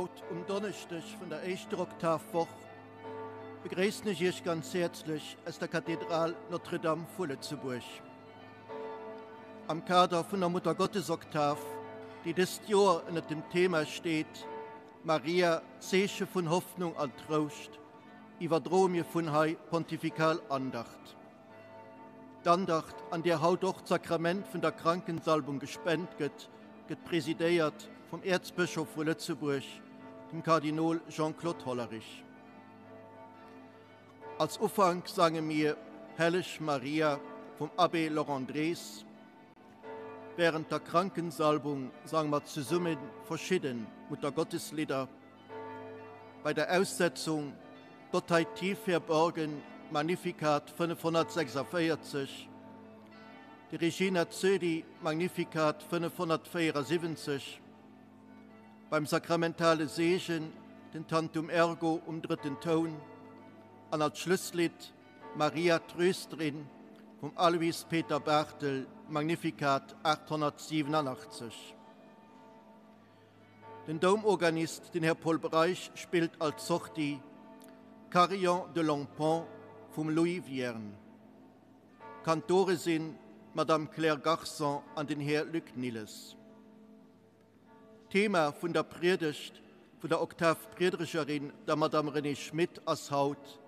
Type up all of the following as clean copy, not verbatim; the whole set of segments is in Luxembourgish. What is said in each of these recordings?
Haut um Donneschdeg vun der éischter Oktavwoch begréissen ech Iech ganz häerzlech aus der Kathedral Notre-Dame vu Lëtzebuerg. Am Kader vun der Muttergottesoktav, déi dëst Joer ënnert dem Thema steet, Maria, Zeeche vun Hoffnung an Trouscht, iwwerdroe mir vun hei d'Pontifikal Andacht. D'Andacht, an där haut och d'Sakrament vun der Krankensalbung gespent gëtt, gëtt presidéiert vum Äerzbëschof vu Lëtzebuerg, dem Kardinol Jean-Claude Hollerich. Als Ufank sange mir Helleg Maria vum Abbé Laurent Drees. Wärend der Krankensalbung sange mer zesumme verschidde Muttergotteslidder. Bei der Aussetzung Gottheit tief verborgen, Magnificat 546, de Regina Coeli, Magnificat 574, beim sakramentale Seegen den Tantum Ergo um drëtten Toun an als Schlësslidd Maria Trösterin vum Alois Peter Barthel, Magnificat 887. Den Doumorganist, den Här Paul Breisch, spillt als Sortie Carillon de Longpont vum Louis Vierne. Kantore sinn d'Madame Claire Garson an den Här Luc Nilles. D'Thema vun der Priedegt vun der Oktavpriedregerin, der Madame Renée Schmit, ass haut,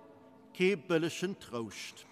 Kee bëllegen Trouscht.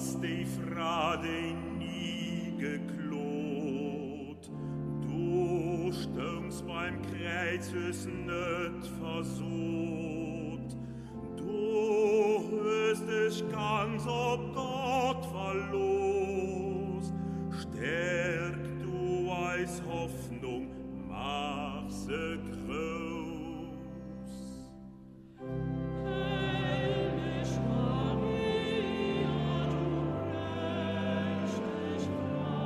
bass déi Fra, déi ni geklot. Du stoungs beim Kräiz, hues net versot. Du hues dech ganz op Gott verlooss. Stäerk du eis Hoffnung, maach se grouss. Heilig Maria, du prächtig Fra,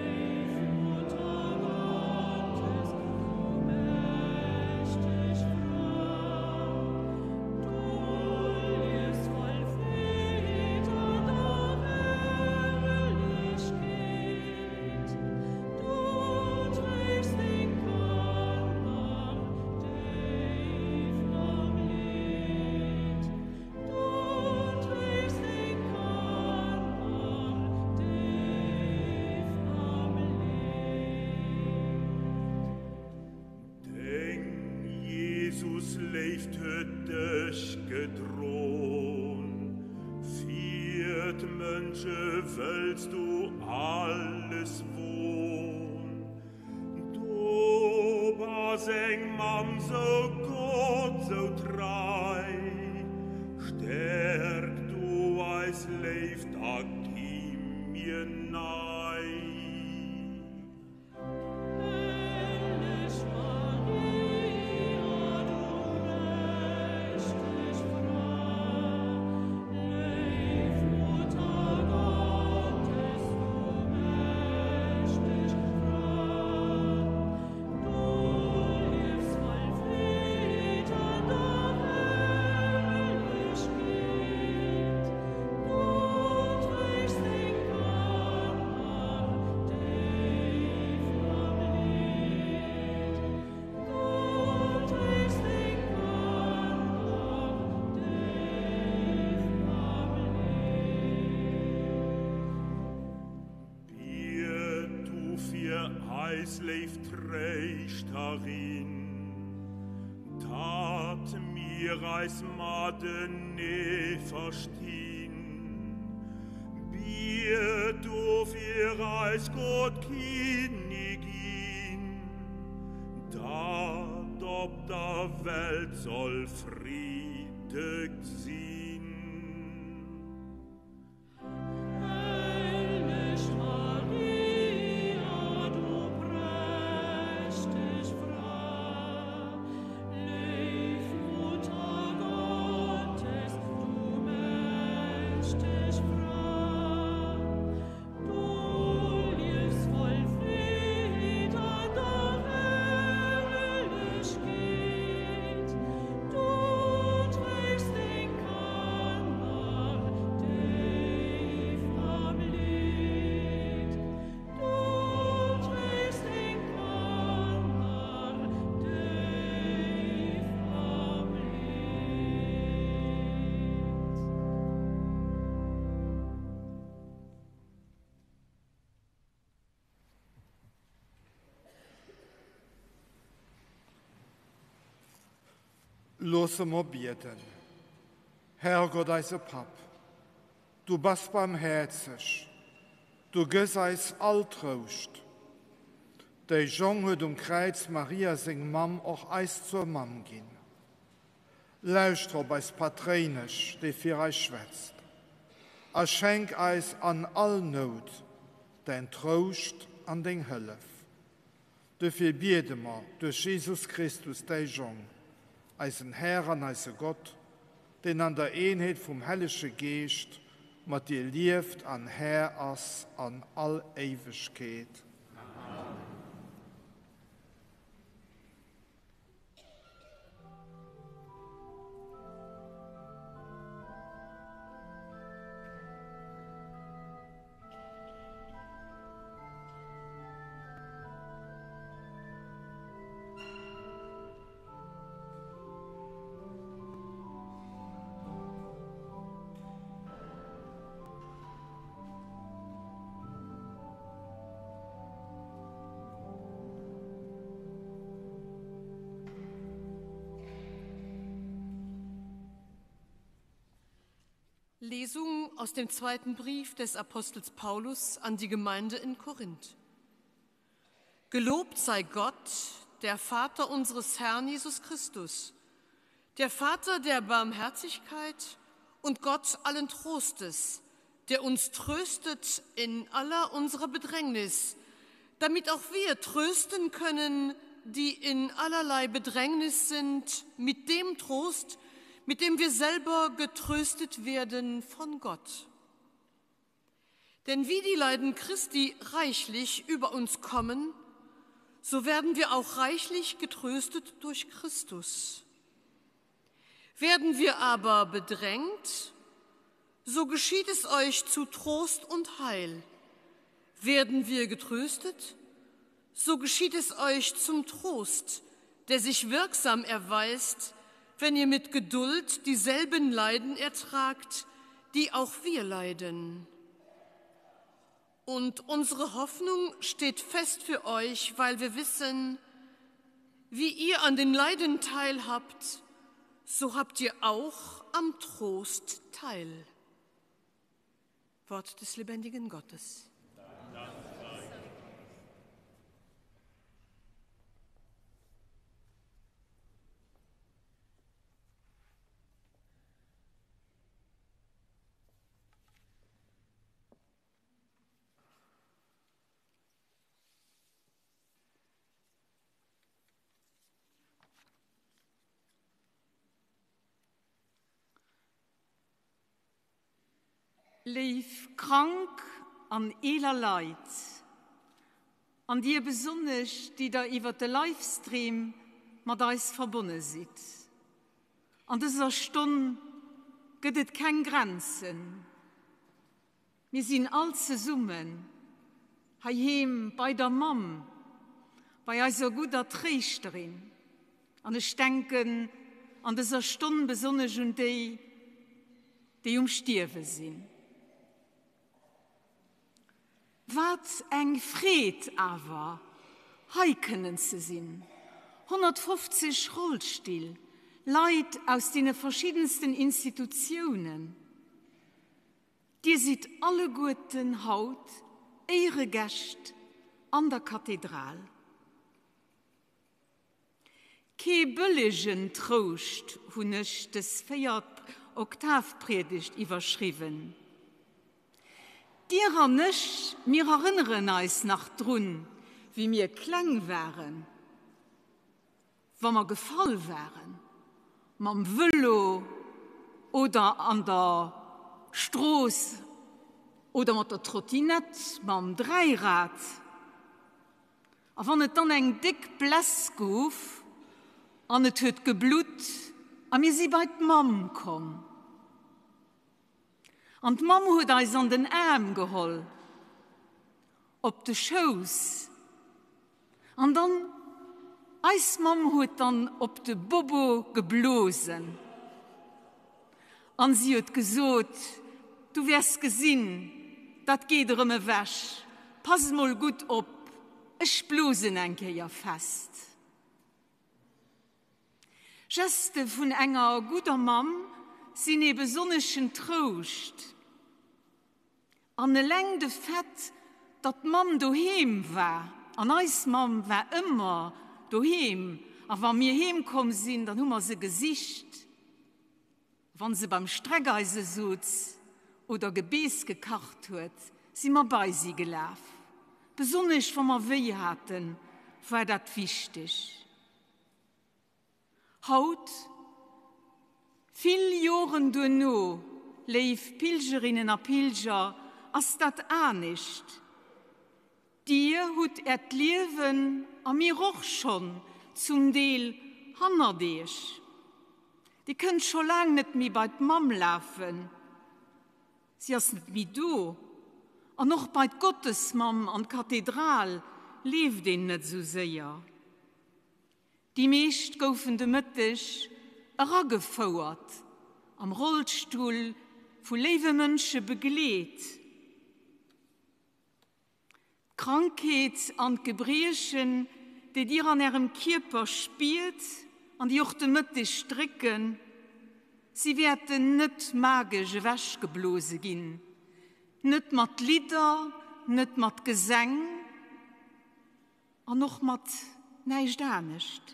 Léif Mutter Gottes, du mächtig Fra, du liefst voll Väter der Herrlichkeit, du trägst den Körper déif am Leed, du trägst den Körper déif am Leed. Deng Jesus-Léift huet dech gedron, Fir d'Mënsche wëlls du alles won. Du bass eng Mamm sou gutt, sou trei, Stäerk du eis Léift a gi mir nei. Heilig Maria, du prächtig Fra, Léif Mutter Gottes, du mächtig Fra, du liefst voll Väter der Herrlichkeit, du trägst den Körper déif am Leed, du trägst den Körper déif am Leed. Biet du fir eis, léif Tréischterin, dat mir eis matenee verstinn. Biet du fir eis, gutt Kinnigin, dat op der Welt soll Fride sinn. Heilig Maria, du prächtig Fra, Léif Mutter Gottes, du mächtig Fra, du liefst voll Väter der Herrlichkeit, du trägst den Körper déif am Leed, du trägst den Körper déif am Leed. Loosse mer bieden. Herrgott eise Papp, du bass barmhäerzeg, du gëss eis all Trouscht. Däi Jong huet um Kräiz Maria seng Mamm och eis zur Mamm ginn. Lauschter op eis Patréinesch, déi fir eis schwätzt, a schenk eis an all Nout däin Trouscht an deng Hëllef. Duerfir biede mer duerch Jesus Christus, däi Jong, eisen Här an eise Gott, deen an der Eenheet vum Hellege Geescht mat dir lieft an Här ass an all Éiwegkeet. Amen. Lesung aus dem zweiten Brief des Apostels Paulus an die Gemeinde in Korinth. Gelobt sei Gott, der Vater unseres Herrn Jesus Christus, der Vater der Barmherzigkeit und Gott allen Trostes, der uns tröstet in aller unserer Bedrängnis, damit auch wir trösten können, die in allerlei Bedrängnis sind, mit dem Trost, mit dem wir selber getröstet werden von Gott. Denn wie die Leiden Christi reichlich über uns kommen, so werden wir auch reichlich getröstet durch Christus. Werden wir aber bedrängt, so geschieht es euch zu Trost und Heil. Werden wir getröstet, so geschieht es euch zum Trost, der sich wirksam erweist, wenn ihr mit Geduld dieselben Leiden ertragt, die auch wir leiden. Und unsere Hoffnung steht fest für euch, weil wir wissen, wie ihr an den Leiden teilhabt, so habt ihr auch am Trost teil. Wort des lebendigen Gottes. Léif krank an eeler Leit, an dir besonnesch, déi der iwwert de Livestream mat eis verbonne sidd, an dëser Stonn gëtt et keng Grenzen. Mir sinn all zesummen heiheem bei der Mamm, bei eiser gudder Tréischterin. An ech denken an dëser Stonn besonnesch un déi, déi um Stierwe sinn. Wat eng Freed awer, hei kënnen ze sinn! 150 Rollstill, Leit aus deene verschiddensten Institutiounen. Dir sidd alleguerten haut Éieregäscht an der Kathedral. Kee bëllegen Trouscht, hunn ech des véiert Oktavpriedegt iwwerschriwwen. Dir an ech, mir erënneren eis nach drun, wéi mir kleng waren, wa mer gefall waren, mam Vëlo oder an der Strooss oder mat der Trottinett, mam Dräirad. A wann et dann eng déck Bless gouf an et huet geblutt a mir si bei d'Mamm komm. An d'Mamm huet eis an den Aarm geholl, op de Schouss. An dann, eis Mamm huet dann op de Bobo geblosen. An si huet gesot, Du wäers gesinn, dat geet erëm ewech, pass mol gutt op, ech blosen eng Kéier fest. Geste vun enger gudder Mamm sinn ee besonneschen Trouscht. An eleng de Fait, datt d'Mamm doheem war, an eis Mamm war ëmmer doheem, a wa mir heem komm sinn, dann hu mer se gesicht, wann se beim Streckeise sutz oder Gebeess gekacht huet, si mer bei si gelaf. Besonnesch wa mer wéi haten, war dat wichteg. Haut, vill Joren duerno, léif Pilgerinnen a Pilger, ass dat anescht. Dir hutt Äert Liewen, a mir och schonn zum Deel, hannert Iech. Dir kënnt scho laang net méi bei d'Mamm lafen, si ass net méi do. An och bei d'Gottesmamm an d'Kathedral leeft een net esou séier. Déi meescht goufen de Mëtteg eragefouert, am Rollstull vu léiwe Mënsche begleet. D'Krankheet an d'Gebriechen, déi Dir an Ärem Kierper spiert an déi och de Mëtteg drécken, Si wäerten net magesch ewechgeblose ginn, net mat Lidder, net mat Gesäng an och mat näischt anescht.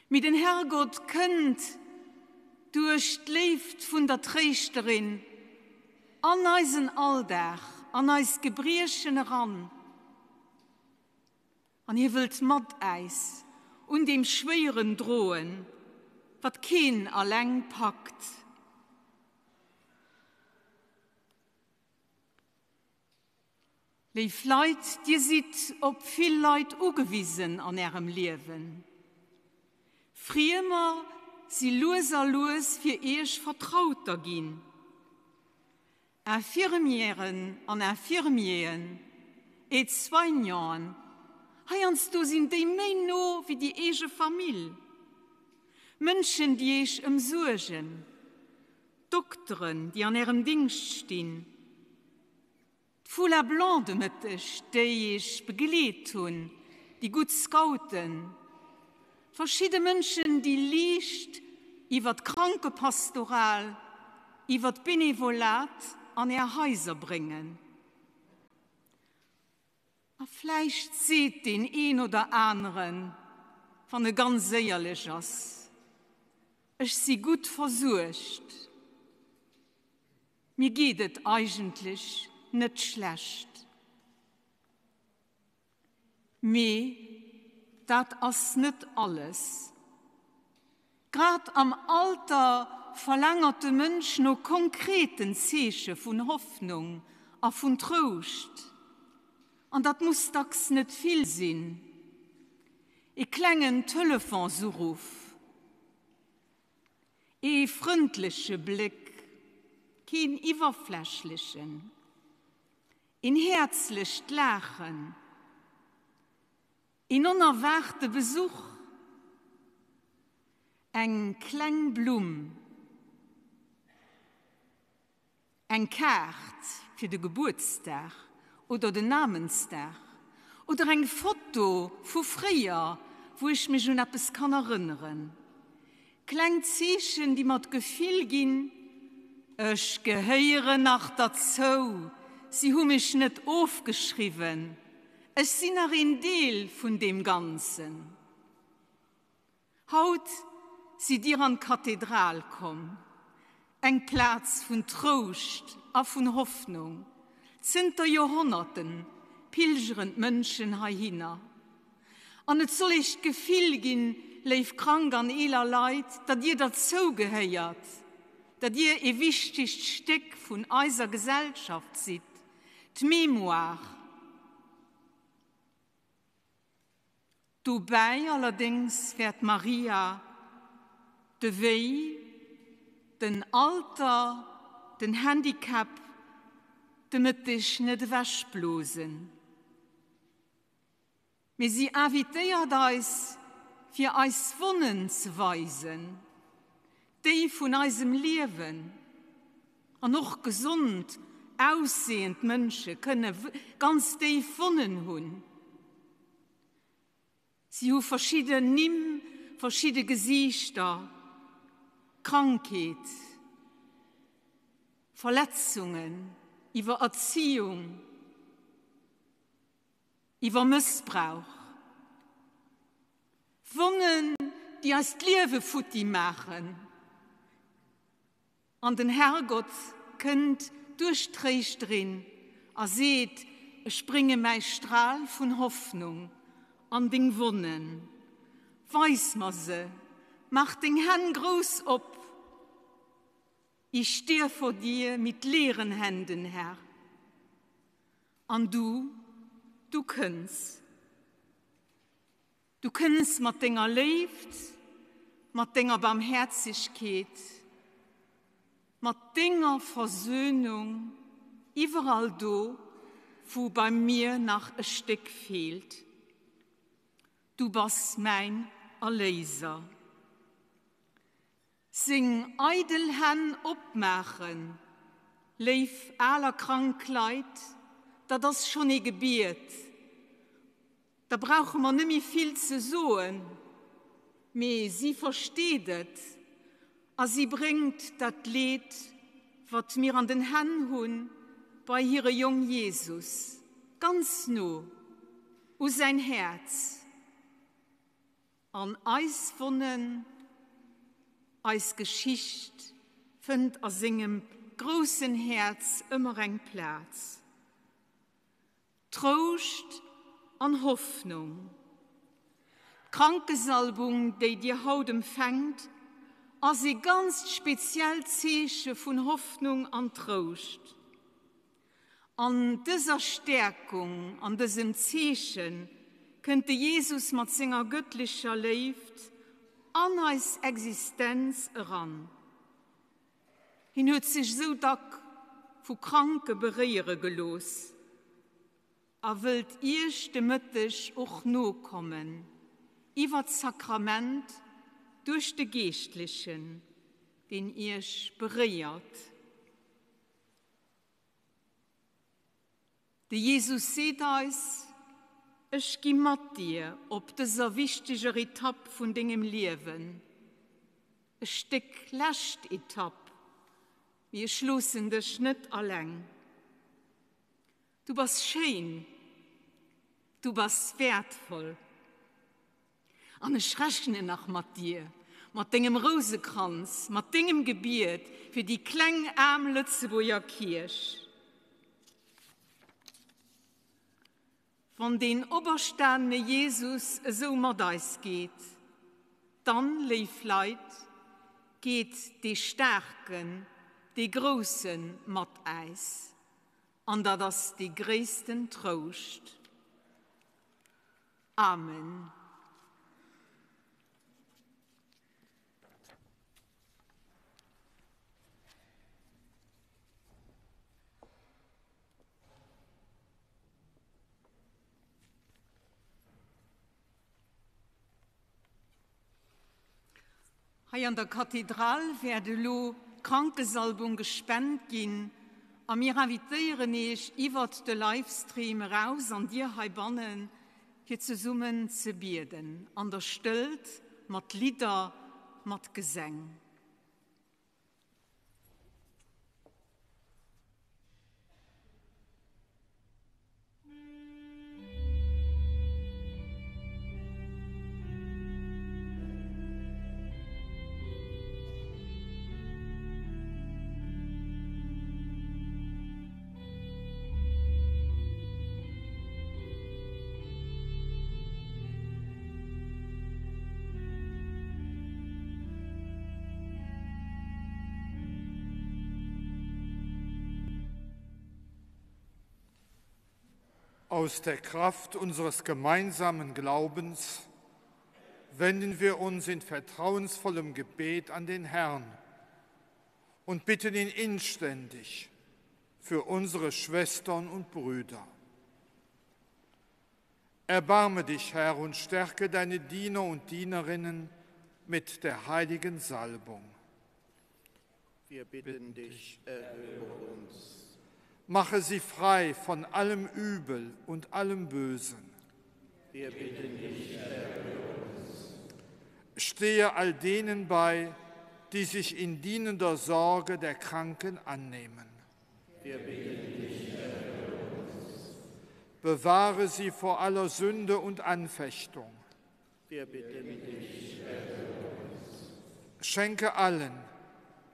Mee den Herrgott kënnt duerch d'Léift vun der Tréischterin an eisen Alldag, an eis Gebriechen eran. An hie wëllt mat äis un deem Schwéieren droen, wat keen alleng packt. Léif Leit, dir sidd op vill Leit ugewisen an ärem Liewen. Friemer si lues a lues fir iech Vertrauter ginn. Infirmièren an Infirmieren, Aide-soignanten, heiansdo sinn déi méi no wéi déi eege Famill. Mënschen, déi Iech ëmsuergen, Dokteren, déi an Ärem Dingscht stinn, d'Foula Blanc de Mëtteg, déi Iech begleet hunn, déi gutt Scouten, Verschidde Mënschen, déi Liicht iwwer d'Krankepastoral, iwwer d'Benevolat an Är Haiser bréngen. A vläicht seet deen een oder aneren, wann e ganz éierlech ass, Ech si gutt versuergt, mir geet et eigentlech net schlecht. Mee dat ass net alles. Grad am Alter verlaangert de Mënsch no konkreten Zeeche vun Hoffnung a vun Trouscht. An dat muss dacks net vill sinn. E klengen Telefonsuruff, ee frëndleche Bléck, keen iwwerflächlechen. Een häerzlecht Laachen, een onerwaarte Besuch, eng kleng Blumm, eng Kaart fir de Gebuertsdag oder den Namensdag oder eng Foto vu fréier, wou ech mech un eppes kann erënneren. Kleng Zeechen, déi mer d'Gefill ginn, Ech gehéieren nach derzou, si hu mech net ofgeschriwwen, ech sinn nach een Deel vun deem Ganzen. Haut sidd Dir an d'Kathedral komm, eng Plaz vun Trouscht a vun Hoffnung. Zënter Joerhonnerte pilgeren d'Mënschen heihinner. An et soll iech d'Gefill ginn, léif krank an eeler Leit, datt dir derzou gehéiert, datt dir ee wichtegt Stéck vun eiser Gesellschaft sidd, d'Mémoire. Dobäi allerdéngs wäert d'Maria de Wéi, den Alter, den Handicap de Mëtteg net ewechblosen. Mee si invitéiert eis, fir eis Wonnen ze weisen, déi vun eisem Liewen. An och gesond aussehend Mënsche kënne ganz déif Wonnen hunn. Si hu verschidden Nimm, verschidde Gesiichter, Krankheet, Verletzungen, iwwer Erziehung, Iwwer Mëssbrauch. Wonnen, déi eis d'Liewe futti maachen. An den Herrgott kënnt duerch d'Tréischterin a seet, Ech brénge mäi Stral vun Hoffnung an deng Wonnen. Weis mer se, maach deng Hänn grouss op. Ich stehe vor dir mit leeren Händen, Herr. An du, du kënns. Du kënns mat denger Léift, mat denger Barmhäerzegkeet, mat denger Versöhnung iwwerall do, wou bei mir nach e Stéck feelt. Du bass mäin Erléiser. Seng eidel Hänn opmaachen, léif al a krank Leit, dat ass schonn ee Gebiet. Da brauche mer nëmmi vill ze soen, mee si versteet et. A si bréngt dat Leed, wat mir an den Hänn hunn, bei hire Jong Jesus, ganz no u säin Häerz. An eis Wonnen, eis Geschicht fënnt a sengem groussen Häerz ëmmer eng Plaz. Trouscht an Hoffnung. D'Krankesalbung, déi Dir haut empfänkt, ass ee ganzt speziellt Zeeche vun Hoffnung an Trouscht. An dëser Stäerkung, an dësem Zeeche kënnt de Jesus mat senger gëttlecher Léift an eis Existenz eran. Hien huet sech esou dack vu Kranke beréiere gelooss a wëllt iech de Mëtteg och nokommen iwwer d'Sakrament duerch de Geeschtlechen, deen iech beréiert. De Jesus seet eis, Ech gi mat dir op dëser wichteger Etapp vun dengem Liewen. E Stéck lescht Etapp, mee ech loossen dech net alleng. Du bass schéin, du bass wäertvoll. An ech rechnen nach mat dir, mat dengem Rousekranz, mat dengem Gebiet fir déi kleng aarm Lëtzebuerger Kierch. Wann deen operstanene Jesus esou mat eis geet, dann, léif Leit, geet dee Staarken, dee Grousse mat äis. An dat ass dee gréissten Trouscht. Amen. Hei an der Kathedral wäert elo d'Krankesalbung gespent ginn a mir invitéieren Iech iwwert de Livestream eraus an Dir heibannen, fir zesummen ze bieden, an der Stëllt, mat Lidder, mat Gesäng. Aus der Kraft unseres gemeinsamen Glaubens wenden wir uns in vertrauensvollem Gebet an den Herrn und bitten ihn inständig für unsere Schwestern und Brüder. Erbarme dich, Herr, und stärke deine Diener und Dienerinnen mit der heiligen Salbung. Wir bitten dich, erhöre uns. Mache sie frei von allem Übel und allem Bösen. Wir bitten dich, erhöre uns. Stehe all denen bei, die sich in dienender Sorge der Kranken annehmen. Wir bitten dich, erhöre uns. Bewahre sie vor aller Sünde und Anfechtung. Wir bitten dich, erhöre uns. Schenke allen,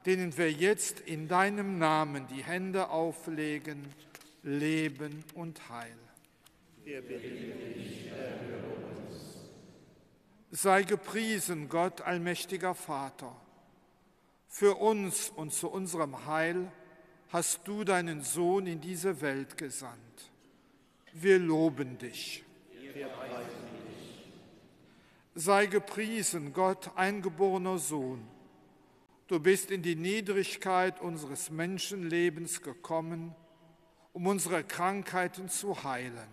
denen wir jetzt in deinem Namen die Hände auflegen, Leben und Heil. Wir bitten dich, erhöre uns. Sei gepriesen, Gott, allmächtiger Vater. Für uns und zu unserem Heil hast du deinen Sohn in diese Welt gesandt. Wir loben dich. Wir preisen dich. Sei gepriesen, Gott, eingeborener Sohn. Du bist in die Niedrigkeit unseres Menschenlebens gekommen, um unsere Krankheiten zu heilen.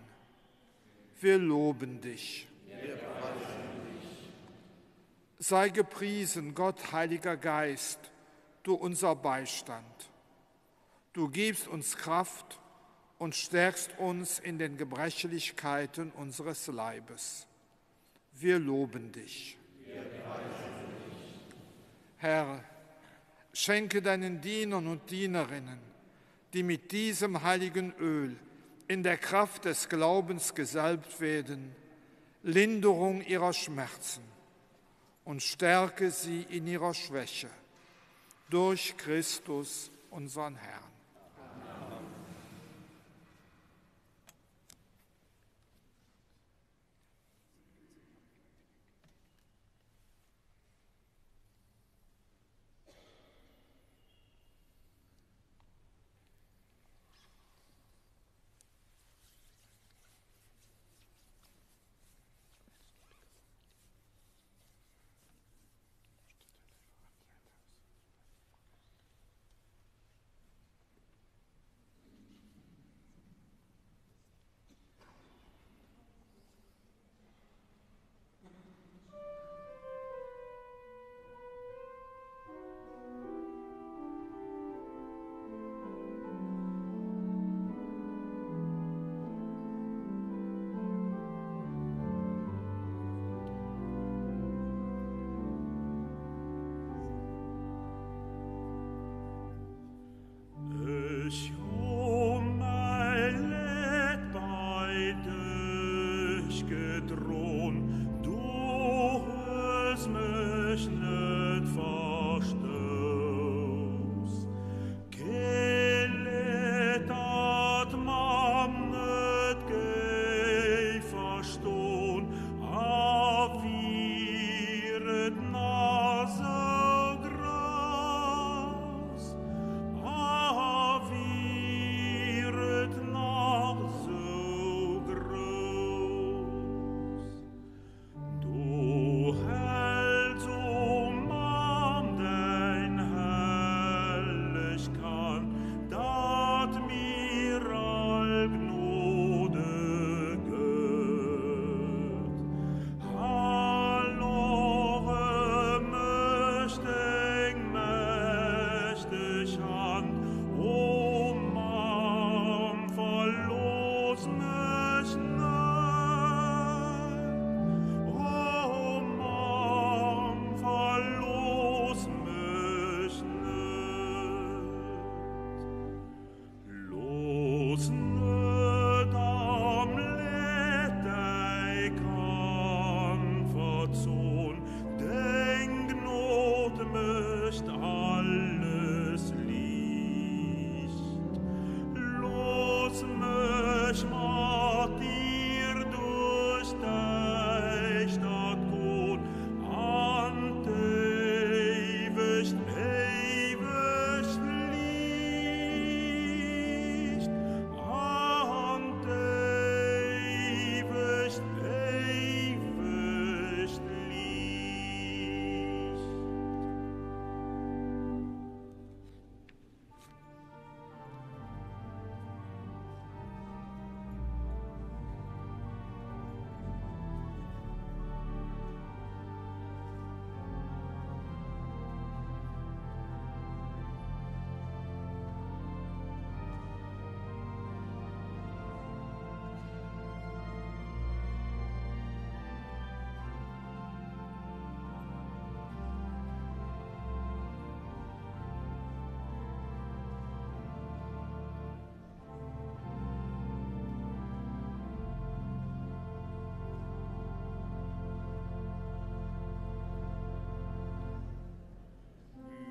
Wir loben dich. Wir preisen dich. Sei gepriesen, Gott, Heiliger Geist, du unser Beistand. Du gibst uns Kraft und stärkst uns in den Gebrechlichkeiten unseres Leibes. Wir loben dich. Wir preisen dich. Herr, Schenke deinen Dienern und Dienerinnen, die mit diesem heiligen Öl in der Kraft des Glaubens gesalbt werden, Linderung ihrer Schmerzen und stärke sie in ihrer Schwäche durch Christus, unseren Herrn. Ech hu mäi Leed bei dech gedron, du hues mech net verstouss. Kee Leed, dat d'Mamm net géif verston, a wier et nach sou grouss, a wier et nach sou grouss. Du häls, o Mamm, däin helleg Kand, dat mir all Gnode gëtt. Hal och ëm mech deng mächteg Hand, o Mamm, verlooss mech net. O Mamm, verlooss mech net. Looss net am Leed däi Kand verzon, deng Gnod mécht alles liicht. Looss mech mat dir duerch däi Stad gon, an d'éiwegt, éiwegt Liicht, an d'éiwegt, éiwegt Liicht.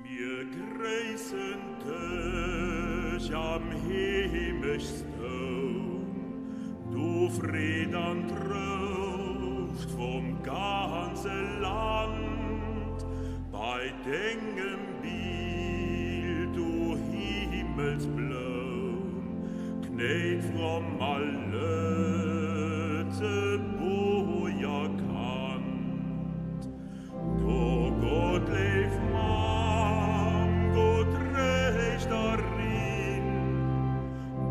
Mir gréissen dech am Heemechtsdoum, du Freed an Trouscht vum ganze Land, bei dengem Bild, du Himmelsbloum, knéit fromm all Lëtzebuerger Kand. Du Gott léif Mamm, gutt Richterin,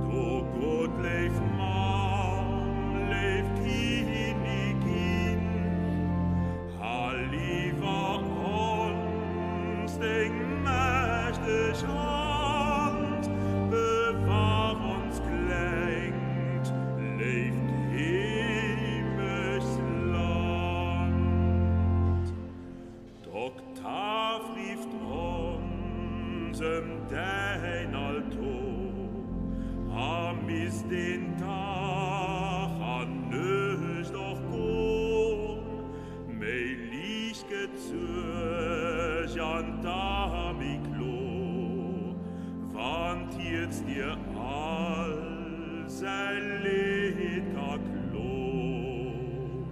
du Gott léif Mamm, léif Kinnigin, hal iwwer ons deng mächteg Hand, bewahr ons klengt, léift Heemechtsland. D'Oktav rifft ons Ons ëm däin Altor, a misst een Dag an Nuecht och gon, méi liicht gëtt d'Suerg an d'A méi klor, wann d'Hierz dir all säi Leed ka klon.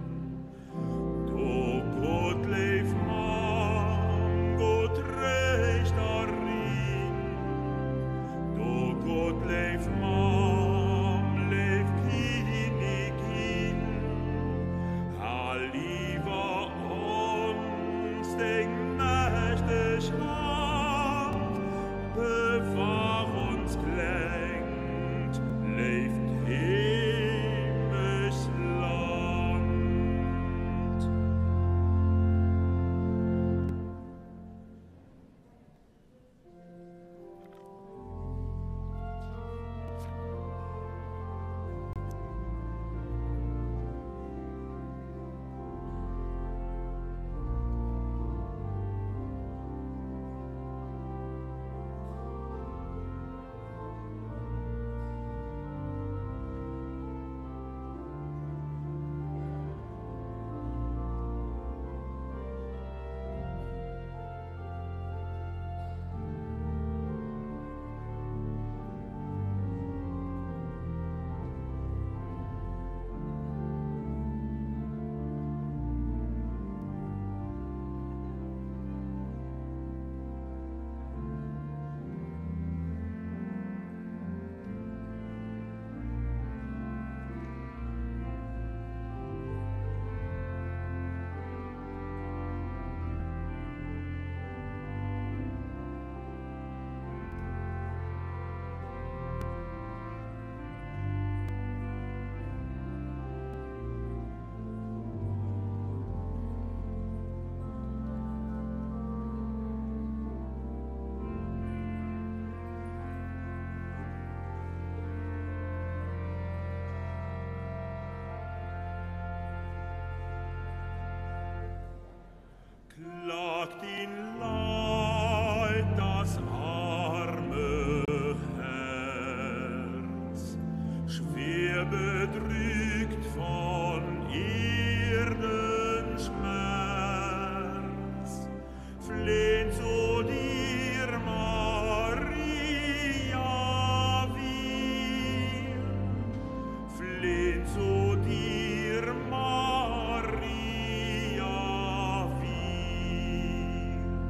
Do Gott, léif Mamm, Gott réicht a rin, Do Gott, léif Mamm, léif Kinnigin, Hal iwwer ons deng mächteg Hand, Bewahr ons klengt, léift Heemechtsland. Klagt in Leid das arme Herz, schwer bedrückt von Erden Schmerz. Flehn zu dir, Maria, wir, flehn zu dir, Maria, wir.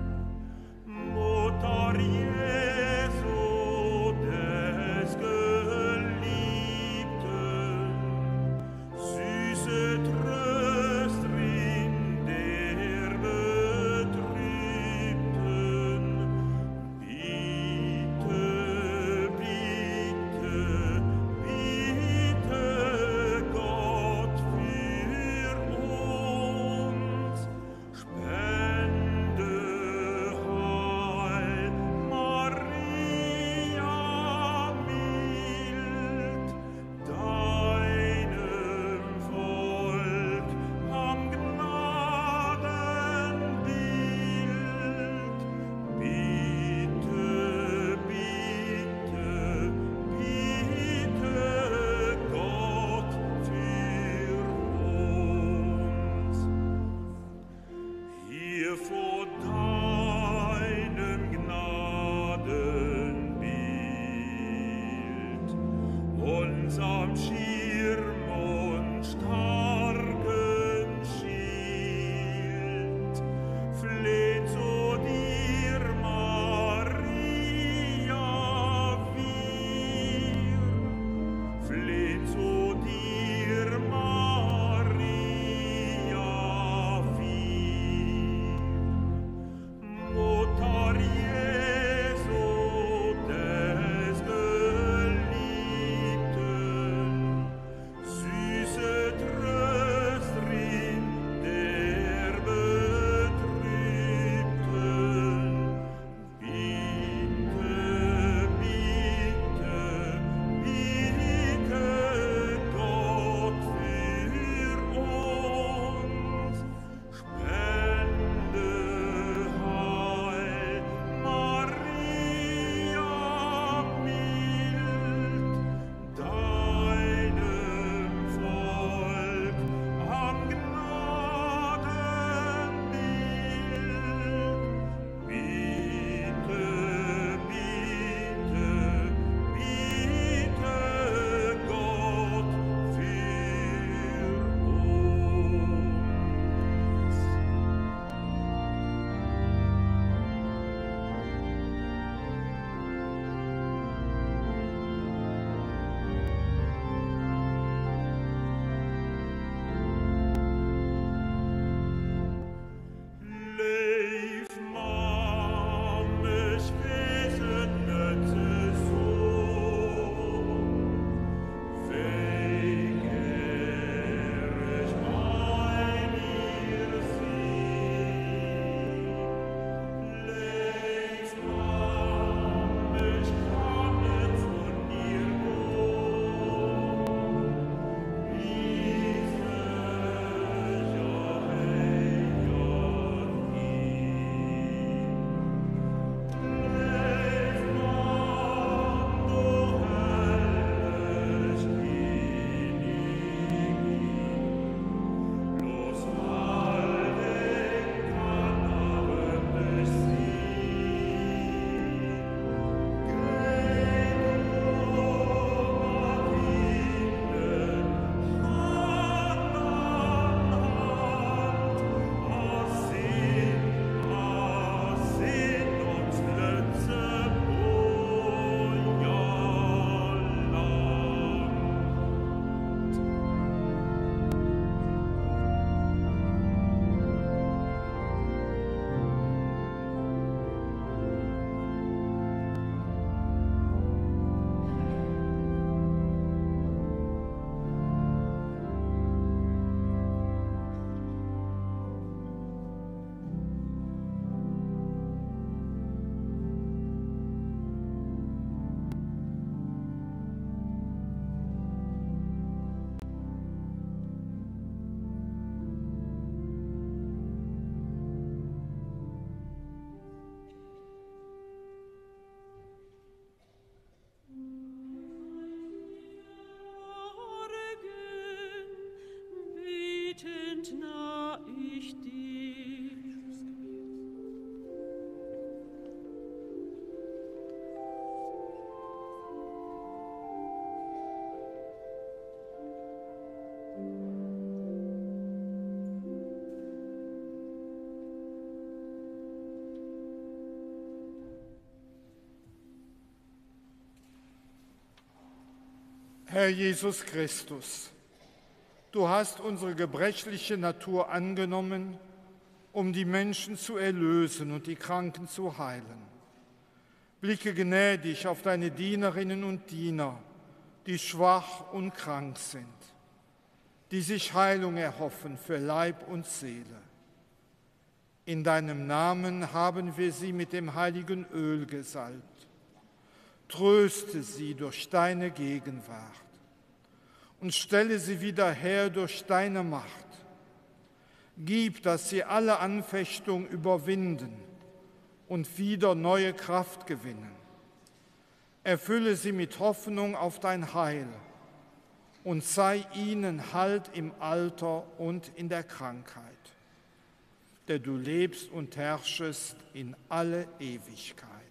Herr Jesus Christus, du hast unsere gebrechliche Natur angenommen, um die Menschen zu erlösen und die Kranken zu heilen. Blicke gnädig auf deine Dienerinnen und Diener, die schwach und krank sind, die sich Heilung erhoffen für Leib und Seele. In deinem Namen haben wir sie mit dem heiligen Öl gesalbt. Tröste sie durch deine Gegenwart und stelle sie wieder her durch deine Macht. Gib, dass sie alle Anfechtung überwinden und wieder neue Kraft gewinnen. Erfülle sie mit Hoffnung auf dein Heil und sei ihnen Halt im Alter und in der Krankheit, der du lebst und herrschest in alle Ewigkeit.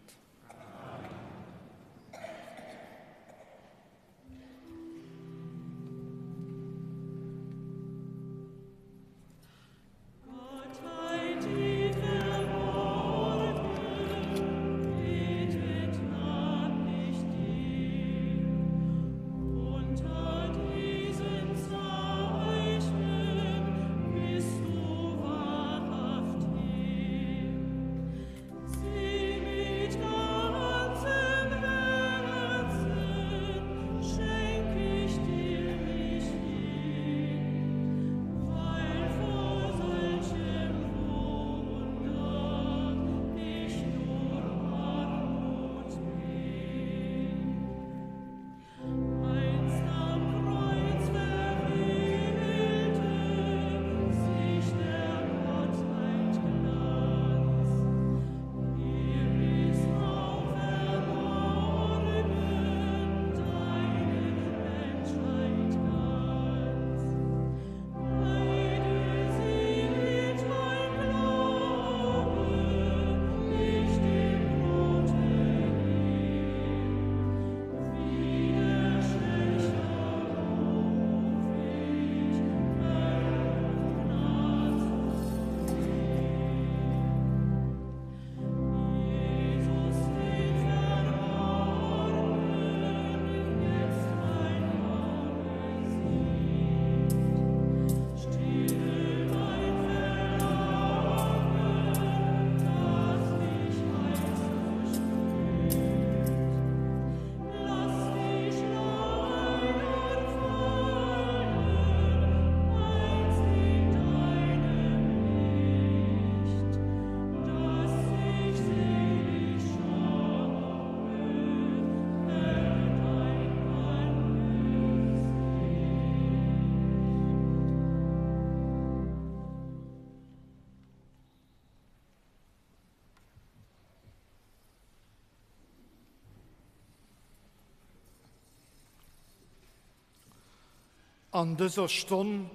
An dëser Stonn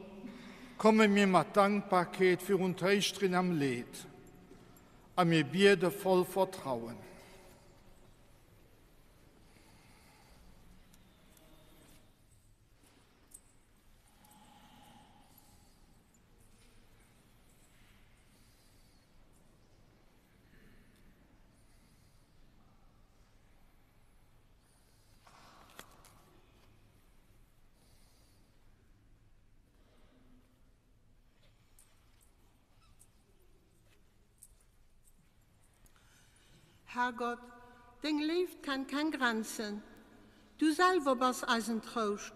komme mir mat Dankbarkeet virun d'Tréischterin am Leed a mir biede voll Vertrauen. Herrgott, deng Léift kennt keng Grenzen. Du selwer bass eisen Trouscht.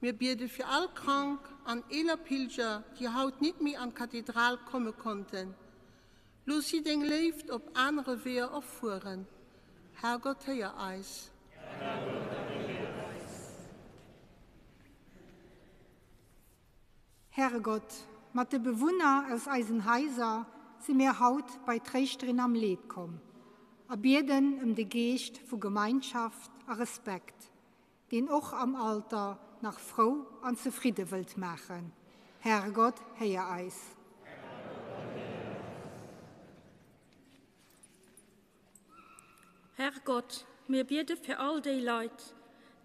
Mir biede fir all krank an eeler Pilger, déi haut nit méi an d'Kathedral komme konnten. Looss si deng Léift op anere Weeër erfueren. Herrgott, héier eis. Herrgott, mat de Bewunner aus eisen Haiser si mir haut bei d'Tréischterin am Leed komm a bieden ëm de Geescht vu Gemeinschaft a Respekt, deen och am Alter nach frou an zefridde wëllt maachen. Herrgott, héier eis. Herrgott, mir biede fir all déi Leit,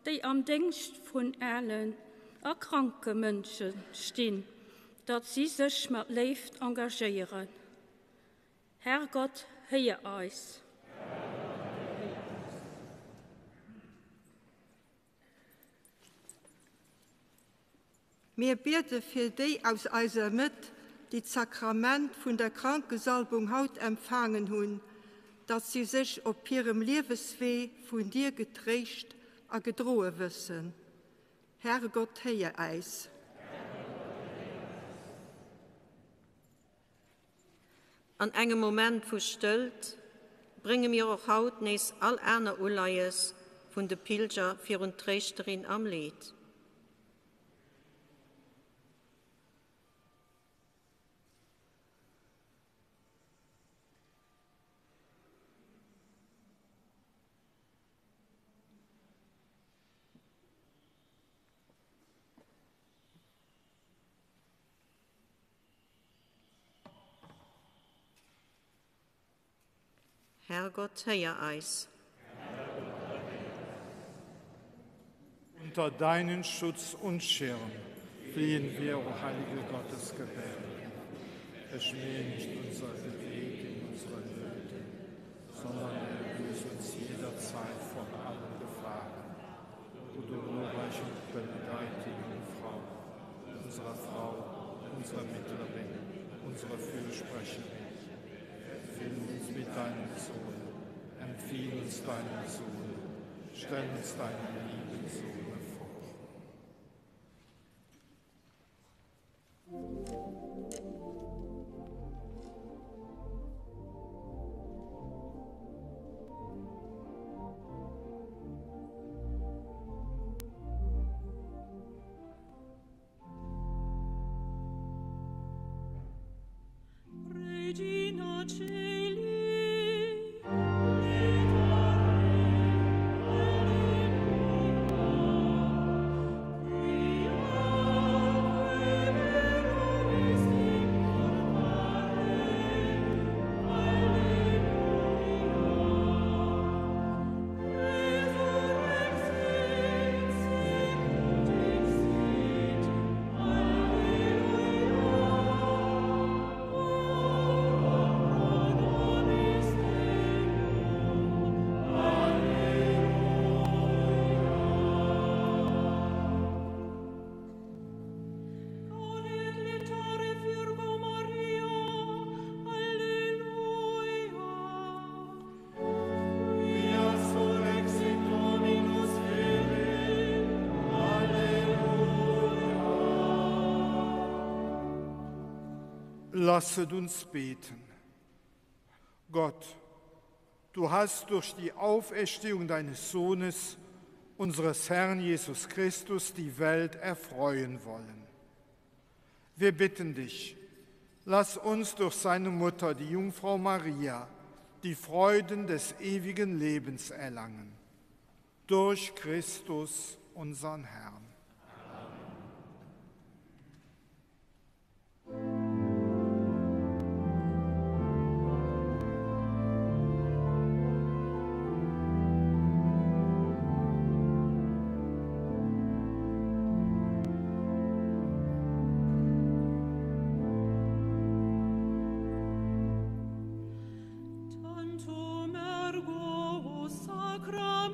déi am Déngscht vun alen a kranke Mënsche stinn, datt si sech mat Léift engagéieren. Herrgott, héier eis. Mir biede fir déi aus eiser Mëtt, déi d'Sakrament vun der Krankesalbung haut empfaangen hunn, datt si sech op hirem Lieweswee vun dir getréischt a gedroe wëssen. Herrgott, héier äis. An engem Moment vu Stëllt brénge mir och haut nees all aner Uleies vun de Pilger virun d'Tréischterin am Leed. Herrgott, héier eis. Unter deinen Schutz und Schirm fliehen wir, o heilige Gottesgebärde. Verschmähe nicht unser Gebet in unserer Nöte, sondern erlöse uns jederzeit von allen Gefahren. O du glorreiche und benedeite Jungfrau, unserer Frau, unserer Mittlerin, unserer Fürsprecherin, empfiehl uns mit deinem Sohn, empfiehl uns deinen Sohn, stell uns deinen lieben Sohn vor. Regina Caeli, Lasset uns beten. Gott, du hast durch die Auferstehung deines Sohnes, unseres Herrn Jesus Christus, die Welt erfreuen wollen. Wir bitten dich, lass uns durch seine Mutter, die Jungfrau Maria, die Freuden des ewigen Lebens erlangen. Durch Christus, unseren Herrn. Tantum ergo sacramentum.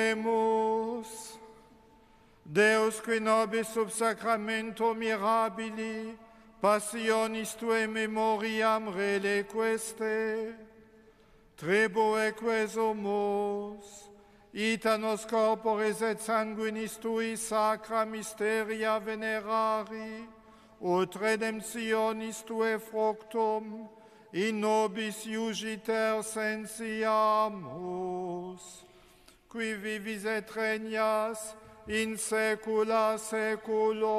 Oremus. Deus qui nobis sub sacramento mirabili passionis tuae memoriam reliqueste, tribueque sumus, ita nos corporis et sanguinis tui sacra mysteria venerari, ut redemptionis tuae fructum in nobis iugiter sensiamus, qui vivis et regnas in saecula saeculorum.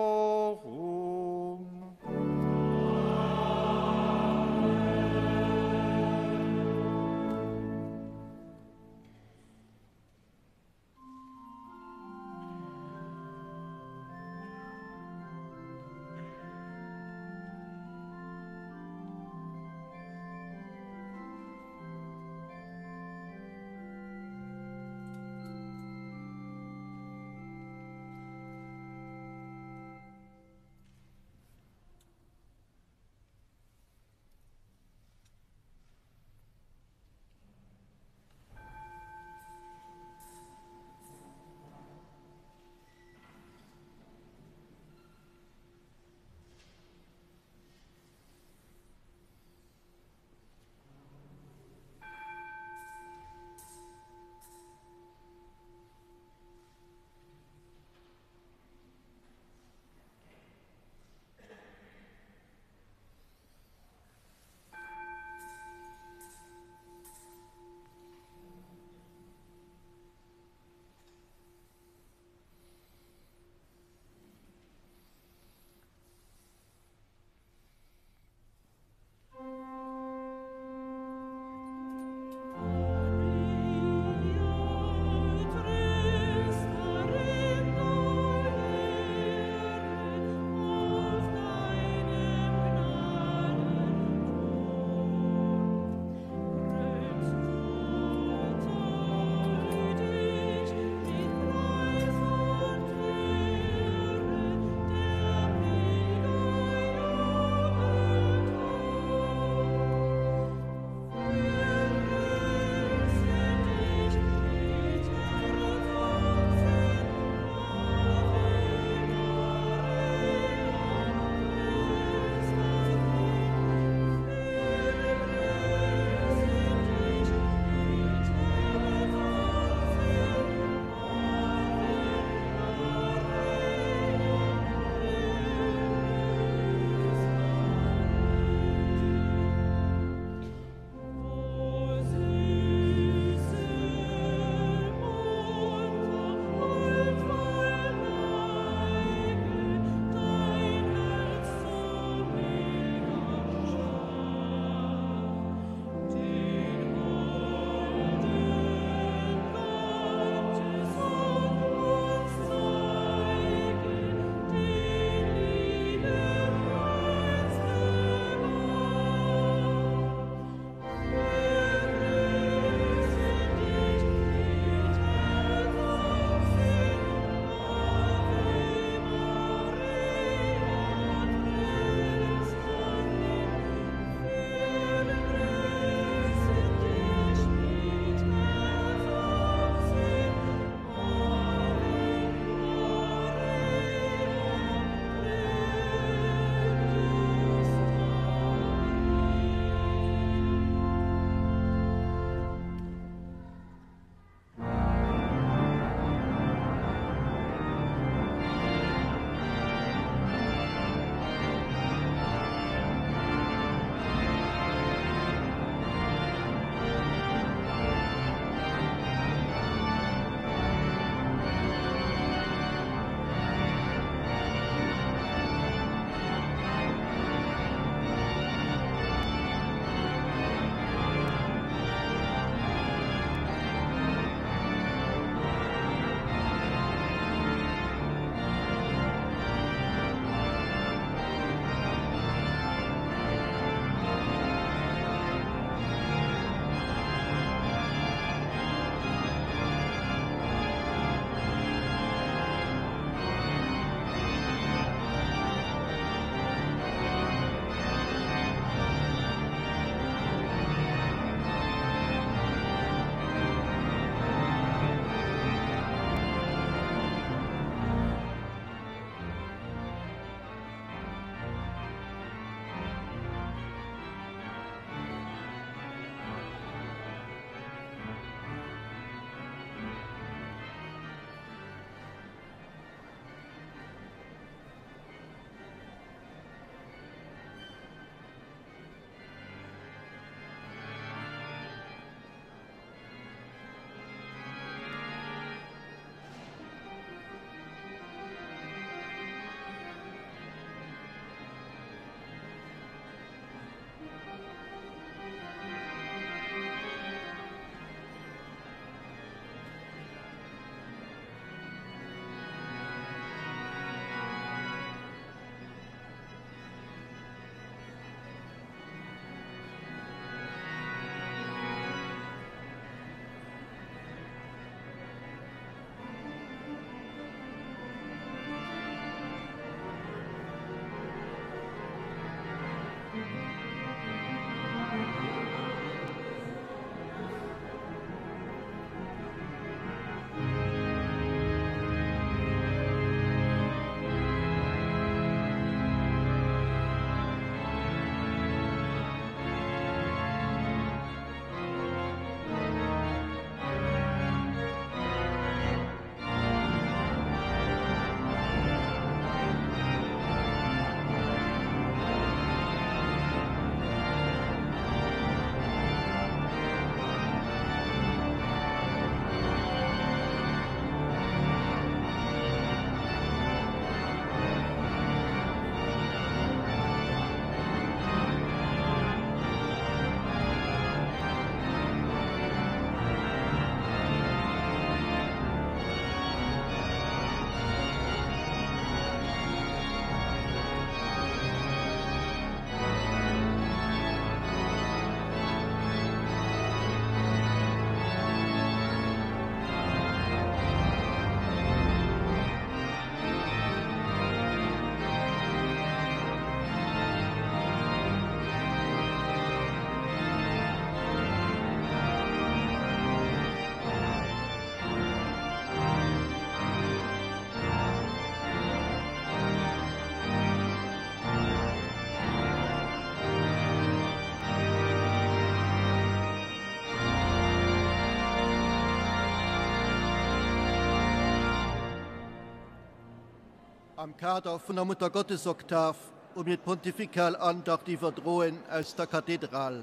Am Kader vun der Muttergottesoktav hu mir d'Pontifikal Andacht iwwerdroen aus der Kathedral.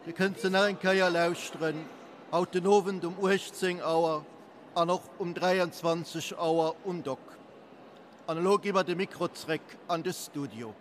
Dir kënnt se nach eng Kéier lauschteren haut den Owend um 18 Auer an och um 23 Auer um Dock. An elo gi mer de Mikro zréck an de Studio.